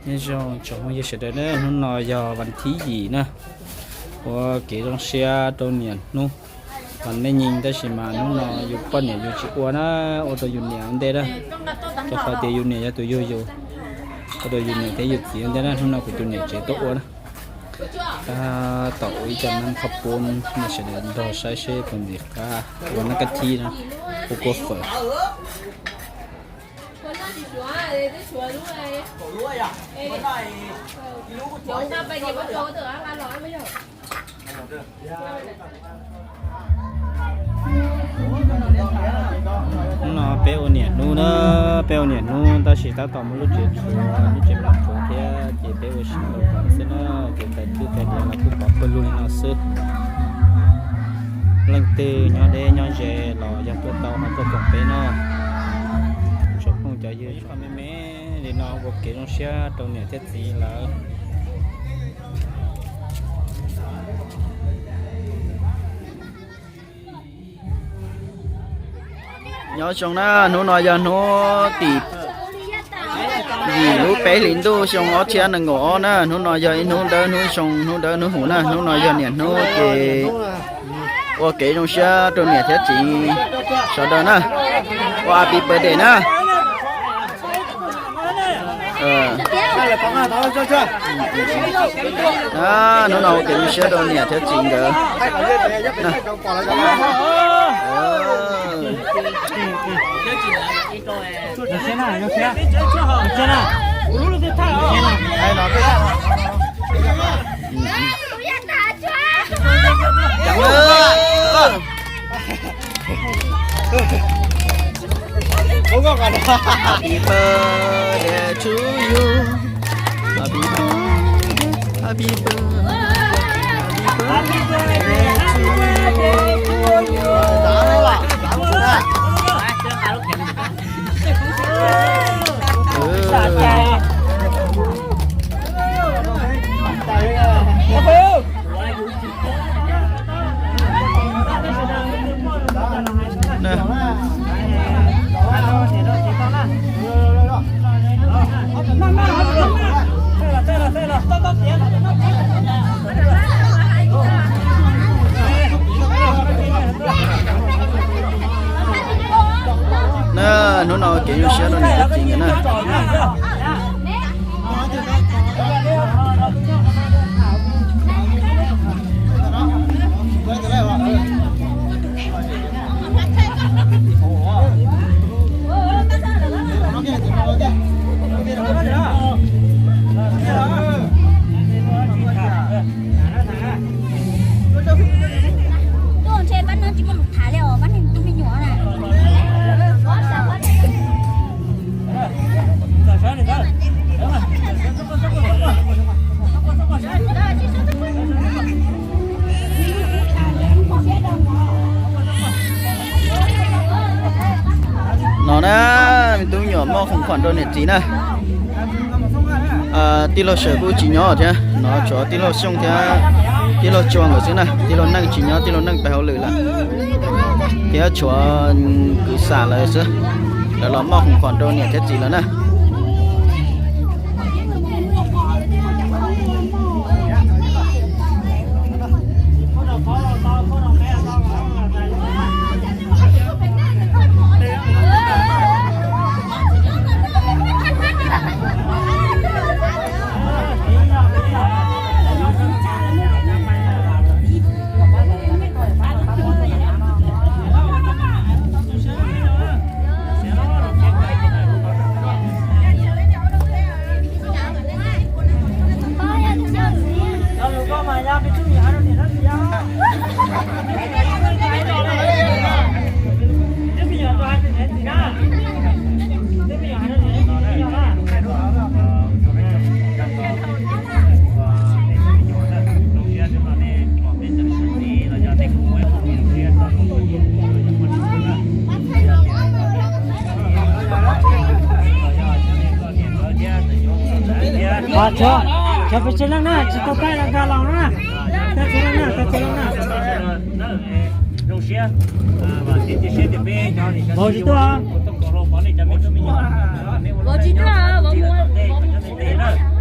Nyob zoo tsoom phooj ywg sawv daws na, hnub no yog vas thib yim na, ua kev zoo siab rau niam hnub. Vas nej nyeej tab sis mas hnub no yus poj niam yus tsis ua na, ua rau yus niam ua ntej na, rau qhov tias yus niam yog tus yug yus, ua rau yus niam thiab yus txiv ua ntej na, hnub no kuv tus niam tsev tuaj ua na. Tab tom ua ib co nab qhov pub nej sawv daws nrog saib seb puas ntxim qab ua nab kab thib no, ua kua fawm. Hnub no peb ua niam hnub na, peb ua niam hnub tab sis tab tom muaj lub tsev tshuav, lub tsev mos tshuav thiab ces peb ua si ua kom xwb na, ces tais twj tais diav los kuj pov pawg lug li no xwb. Leej twg nyob deb nyob ze los yog tuaj tau ho tuaj koom peb na. Tsoom phooj cov ywg, qhov me me li no ua kev zoo siab rau niam thiab txiv lawm. Nyob zoo na, hnub no yog hnub tim yim lub peb hlis ntuj xyoo ob txhiab nees nkaum ob na, hnub no yog ib hnub dawb hnub zoo, hnub dawb hnub huv na, hnub no yog niam hnub ces ua kev zoo siab rau niam thiab txiv sawv daws na, ua happy birthday na. Hnub no ua kev zoo siab rau niam thiab txiv nkawd. Happy birthday to you. Happy birthday, happy birthday, happy birthday to you. Na, hnub no kev zoo siab rau niam thiab txiv nkawd na. Tuaj ntshe pab no tsis muaj lus tham li os, pab neeg tus me nyuam na. No na, me tub me nyuam muaj khoom khuam rau niam txiv na. Tij laug Sawm kuj tsis nyob thiab, no tshuav tij laug Xyooj thiab tij laug Tsua nkawd xwb na. Tij laug Neej tsis nyob, tij laug Neej pem hauj lwm lawm, thiab tshuav kwv xam lawv xwb. Lawv los muaj khoom khuam rau niam thiab txiv lawm na. Cov pes tsawg leej na, tsis tau tag los nkag los na. Tag txhua leej na, tag txhua leej na. Vauv tsis tuaj. Vauv tsis tuaj, vauv mus.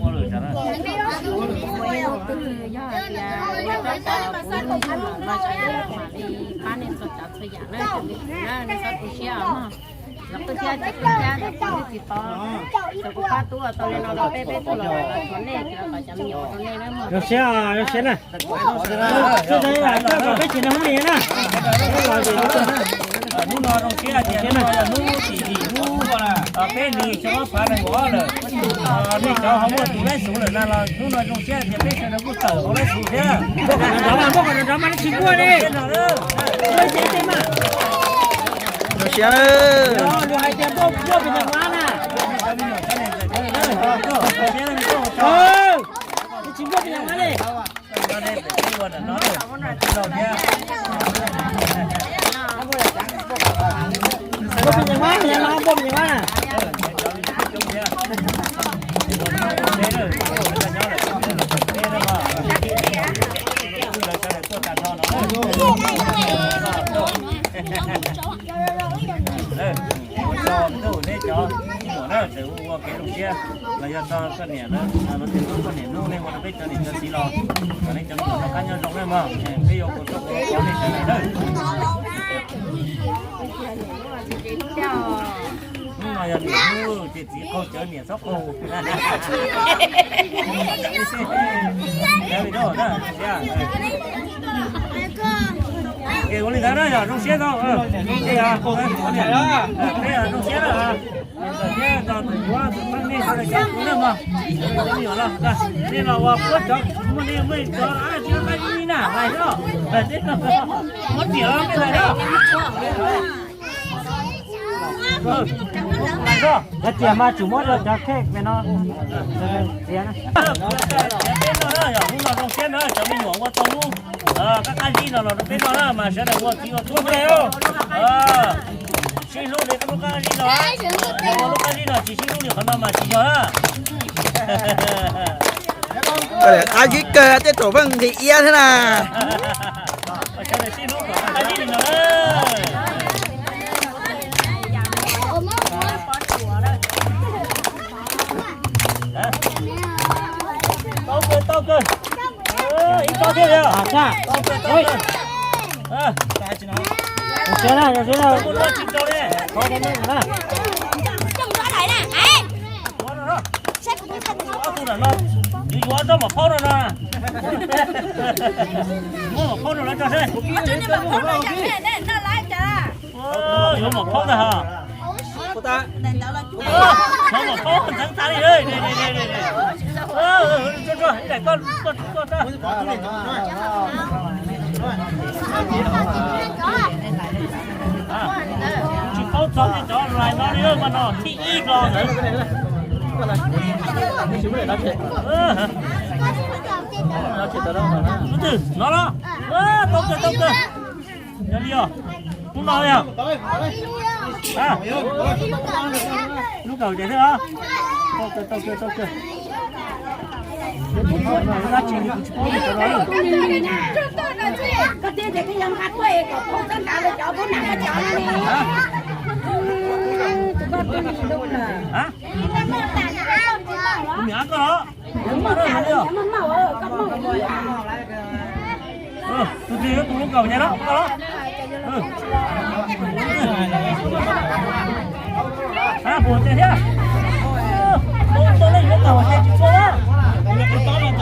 ua lawm tas na. Yog hais tias yog tab tom kuv lub ntuj los no ces mam li pab nej txhua tsav txhua yam na, nej txhob tu siab os mog. Los qwj thiab tsis qwj thiab, tsis tau, thaum kuv pab tub tau li no rau peb, peb tuaj los thov nej, thov cov me nyuam rau nej na mog. Zoo siab, zoo siab na. Peb tsis nag hub li na. Hnub no zoo siab tias hnub no yog hnub tim yim hnub peb hlis xyoo ob phav nees nkaum ob lawm. Nej cov ho muaj tus laib xuv lawm na los hnub no zoo siab tias peb sawv daws kuj tawm hauv laib xuv thiab. Muaj qhov nrov mas, muaj qhov nrov mas nej tsis nquaj li. Zoo siab. Luag hais tias nquaj nquaj pes nyuag mab na. Tsis nquaj pes nyuag mab li. Nquaj pes nyuag mab, nquaj pes nyuag mab. Ua tsaug nej cov me nyuam na, tseem ua kev zoo siab los yog txog koj niam na, los tseem txog koj niam hnub nej ua rau peb cov niam cov txiv los kom nej cov me nyuam noj qab nyob zoo na mog. Peb yuav ua tsaug ua nej sawv daws na. Hnub no yog niam hnub ces txiv qaug cawv niam txhob qaug. Ces ua li ntawd na yog zoo siab tau. Peb zoo siab na. Thiab tau tus yuav tus pheej nej sawv daws cov kuv na mog. Cov me nyuam los nej los ua puab cov muaj nej muaj cov ab tsis qab zib na lais os. Muab tiam los peb lais os. Lais os. Lais tiam mas tsum muab rau cov khej pem no. Txiav na. Peb noj na, yog hnub no zoo siab na cov me nyuam ua tau lub qab qab zib no los rau peb noj na mas sawv daws ua txiv ua tub peb. Sib hlub li lub qab zib no, yog ua lub qab zib no tsis sib hlub li qhov no mas tsis yog na. Qab zib kawg tej thaum pheej nqis iab thiab na. Sawv daws sib hlub kom qab zib li no na. Tau kawg, tau kawg. Ib tsob thiab li. Zoo siab na, zoo siab na. Yuav ob tug no, yuav ob tsob mom phaub no na. Muab mom phaub no lawv tso seb. Yuav mom phaub ntag hos. Muab mom phaub ntxeev tas li. Tso, tso, ib daim koj, koj, koj tso. Tsis paub Txog cov lais no li mas no thib ib hlo ntawd. Tus twg no los? Tau kawg, tau kawg. Yog li os. Hnub no li os. Lub kaum ces thiab os. Tau kawg, tau kawg, tau kawg. Dab tsi kuv tsis paub li cov no. Kuv niam koj los. Tus twg yuav tus lub kaum ces los koj los. Puas ces thiab. Tus leej yuav kaum ces tsis tshua. Koj los.